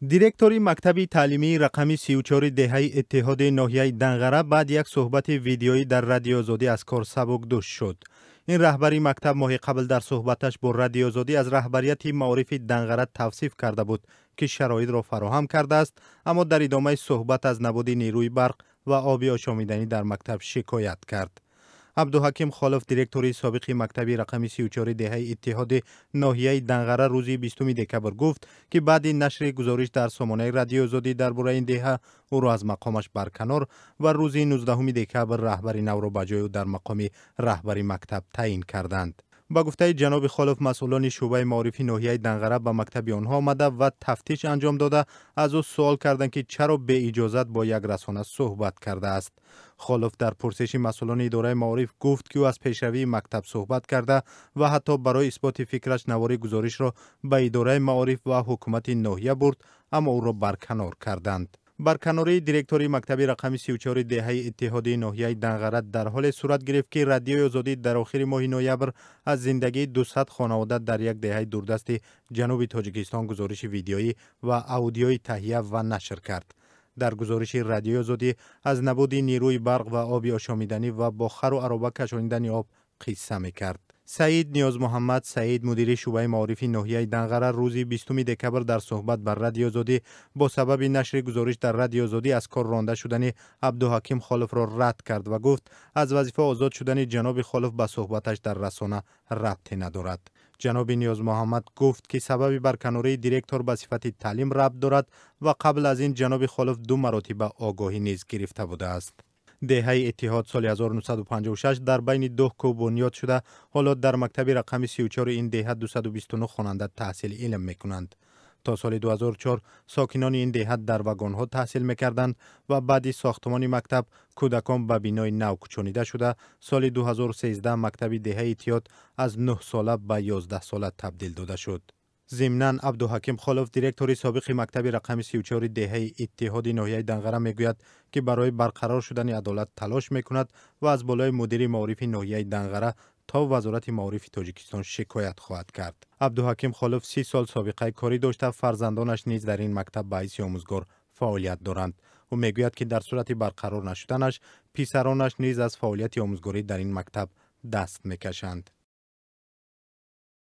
Директори мактаби таълимии рақами 34 деҳаи Иттиҳоди ноҳияи Данғара баъд як суҳбати видеоӣ дар Радиои Озодӣ аз кор сабукдӯш шуд. Ин раҳбари мактаб моҳи қабл дар суҳбаташ бо Радиои Озодӣ аз раҳбарияти маорифи Данғара тавсиф карда буд, ки шароитро фароҳам кардааст, аммо дар идомаи суҳбат аз набуди нерӯи барқ ва оби ошомиданӣ дар мактаб шикоят кард. Абдуҳаким Холов, директори собиқи мактаби рақами 34 деҳаи Иттиҳоди ноҳияи Данғара, рӯзи 20 декабр гуфт, ки баъди нашри гузориш дар сомонаи Радиои Озодӣ дар бораи ин деҳа ӯро аз мақомаш барканор ва рӯзи 19 декабр раҳбари навро ба ҷои ӯ дар мақоми раҳбари мактаб таъин карданд. Ба гуфтаи ҷаноби Холов, масъулони шӯъбаи маорифи ноҳияи Данғара ба мактаби онҳо омада ва тафтиш анҷом дода, аз ӯ суол карданд, ки чаро беиҷозат бо як расона суҳбат кардааст. Холов дар пурсиши масъулони идораи маориф гуфт, ки ӯ аз пешравии мактаб суҳбат карда ва ҳатто барои исботи фикраш навори гузоришро ба идораи маориф ва ҳукумати ноҳия бурд, аммо ӯро барканор карданд. Барканории директори мактаби рақами 34 деҳаи Иттиҳоди ноҳияи Данғара дар ҳоле сурат гирифт, ки Радиои Озодӣ дар охири моҳи ноябр аз зиндагии 200 хонавода дар як деҳаи дурдасти ҷануби Тоҷикистон гузориши видеоӣ ва аудиоӣ таҳия ва нашр кард. Дар гузориши Радиои Озодӣ аз набуди нерӯи барқ ва оби ошомиданӣ ва бо хару ароба кашонидани об қисса мекард. Саид Ниёзмуҳаммад Саид, мудири шӯъбаи маорифи ноҳияи Данғара, рӯзи 20 декабр дар суҳбат бар Радиои Озодӣ бо сабаби нашри гузориш дар Радиои Озодӣ аз кор ронда шудани Абдуҳаким Холовро рад кард ва гуфт, аз вазифа озод шудани ҷаноби Холов ба суҳбаташ дар расона рабте надорад. Ҷаноби Ниёзмуҳаммад гуфт, ки сабаби барканории директор ба сифати таълим рабт дорад ва қабл аз ин ҷаноби Холов ду маротиба огоҳӣ низ гирифта будааст. Деҳаи Иттиҳод соли 1956 дар байни ду кӯҳ бунёд шуда, ҳоло дар мактаби рақами 34 ин деҳа 229 хонанда таҳсили илм мекунанд. То соли 2004 сокинони ин деҳа дар вагонҳо таҳсил мекарданд ва баъди сохтмони мактаб кӯдакон ба бинои нав кӯчонида шуда, соли 2013 мактаби деҳаи Иттиҳод аз 9 сола ба 11 сола табдил дода шуд. Зимнан, Абдуҳаким Холов, директори собиқи мактаби рақами 34 деҳаи Иттиҳоди ноҳияи Данғара, мегӯяд, ки барои барқарор шудани адолат талош мекунад ва аз болои мудири маорифи ноҳияи Данғара то Вазорати маорифи Тоҷикистон шикоят хоҳад кард. Абдуҳаким Холов 30 сол собиқаи корӣ дошта, фарзандонаш низ дар ин мактаб ба ҳайси омӯзгор фаъолият доранд. Ӯ мегӯяд, ки дар сурати барқарор нашуданаш писаронаш низ аз фаъолияти омӯзгорӣ дар ин мактаб даст мекашанд.